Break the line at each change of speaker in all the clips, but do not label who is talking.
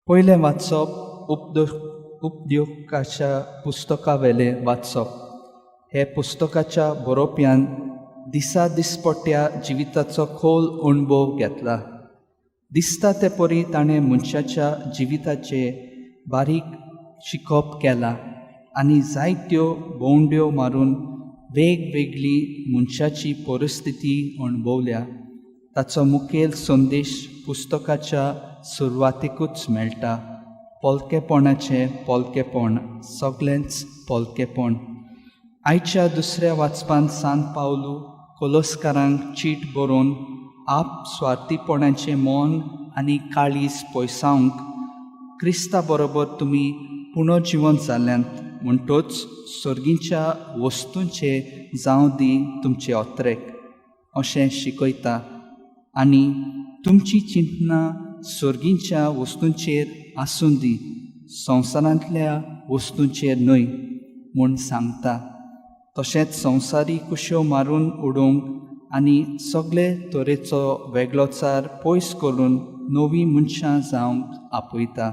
पयलें वाचप उपद्योगाच्या पुस्तकावेलें वाचप. हे पुस्तकाच्या बरोवप्यान दिसा दिसपट्ट्या जिविताचो खोल अणभव घेतला. दिसता ते परी ताणें मनशाच्या जिविताचें बारीक शिकप केलां आनी जायत्यो भोंवड्यो मारून वेगवेगळी मनशाची परिस्थिती अणभवल्या. ताचो मुखेल संदेश पुस्तकाच्या सुरवातेकूच मेळटा: पोलकेपणाचें पोलकेपण, सगळेंच पोलकेपण. आयच्या दुसऱ्या वाचपांत सांत पावलू कोलोस्कारांक चीट बरोवन आप स्वार्थीपणाचें मन आनी काळीज पयसावंक, क्रिस्ता बरोबर तुमी पुनर्जिवंत जाल्यांत म्हणटच सर्गीच्या वस्तूंचे जावं दी तुमचे अत्रेक अशें शिकयता आनी तुमची चिंतनां सर्गीच्या वस्तूंचेर आसूं दी, संवसारांतल्या वस्तूंचेर न्हय म्हूण सांगता. तशेंच संवसारी कुश्यो मारून उडोवंक आनी सगळे तरेचो वेगळोचार पयस करून नवीं मनशां जावंक आपयता.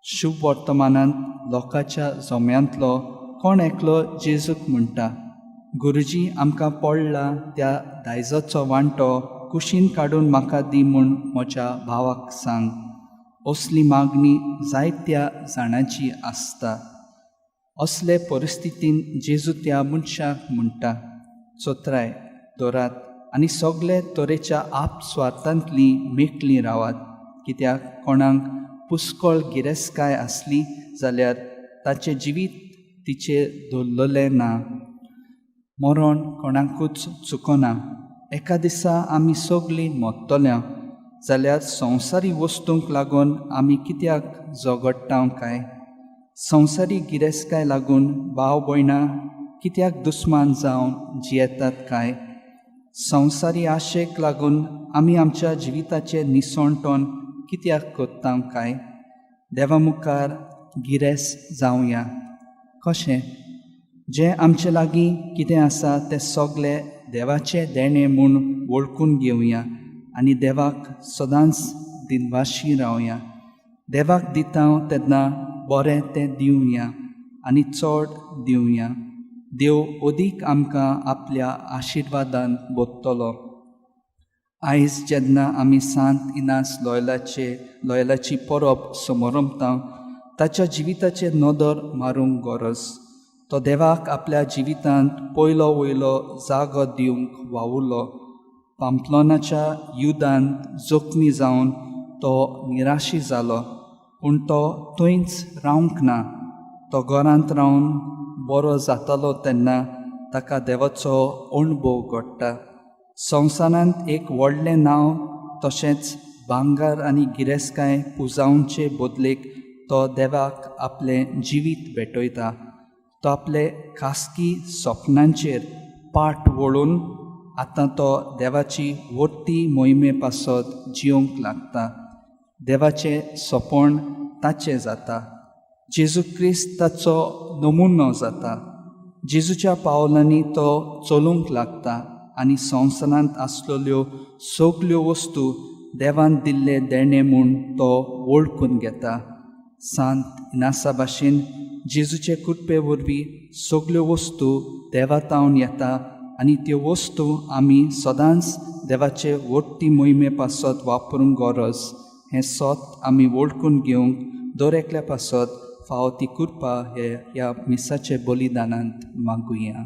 शुभ वर्तमानांत लोकांच्या जम्यांतलो कोण एकलो जेजूक म्हणटा, "गुरुजी, आमकां पडला त्या दायजाचो वांटो कुशीन काडून म्हाका दी म्हूण म्हज्या भावाक सांग." असली मागणी जायत्या जाणांची आसता. असले परिस्थितीन जेजू त्या मनशाक म्हणटा, चत्राय दवरात आनी सगळे तरेच्या आपस्वार्थांतली मेकळीं रावात, कित्याक कोणाक पुस्कळ गिरेस्तकाय आसली जाल्यार ताचें जिवीत तिचेर दवरलेलें ना. मरण कोणाकूच चुकना. एका दिसा आमी सगळीं मरतल्या जाल्यार संवसारी वस्तूंक लागून आमी कित्याक झगडटा काय? संवसारी गिरेस्तकाय लागून भाव भयणां कित्याक दुस्मान जावन जियेतात काय? संवसारी आशेक लागून आमी आमच्या जिविताचें निसणटण कित्याक करता काय? देवा मुखार गिरेस्त जावया कशें? जें आमचे लागीं कितें आसा तें सगळें देवाचें देणें म्हूण वळखून घेवया आनी देवाक सदांच दिनवाशी रावया. देवाक दिता तेन्ना बरें तें दिवया आनी चड दिवया. देव अदीक आमकां आपल्या आशिर्वादान भरतलो. आयज जेन्ना आमी सांत इनास लोयलाचे लोयलाची परब समरंभता, ताच्या जिविताचेर नदर मारूंक गरज. तो देवाक आपल्या जिवितांत पयलो वयलो जागो दिवंक वावुरलो. पांपलोनाच्या युद्धांत जखमी जावन तो निराशी जालो, पूण तो थंयच रावंक ना. तो घरांत रावन बरो जातालो तेन्ना ताका देवाचो अणभव घडटा. संवसारांत एक व्हडलें नांव तशेंच भांगर आनी गिरेस्तकाय पुंजावचे बदलेक तो देवाक आपलें जिवीत भेटयता. तो आपले खासगी सपनांचेर पाठ वळून आतां तो देवाची व्हडटी मोहिमे पासत जियोंक लागता. देवाचें सोंपण ताचें जाता. जेजू क्रिस्त ताचो नमुनो जाता. जेजूच्या पावलांनी तो चलूंक लागता आनी संवसारांत आसलेल्यो सगल्यो वस्तू देवान दिल्ले देणें म्हूण तो वळखून घेता. सांत इनासा भाशेन जेजूचे कृपे वरवीं सगल्यो वस्तू देवा तावन येता आनी त्यो वस्तू आमी सदांच देवाचे व्हडटी मोहिमे पासत वापरूंक गरज हें सत आमी वळखून घेवंक दर एकल्या पासत फावो ती कृपा हे ह्या मिसाचे बलिदानांत मागुया.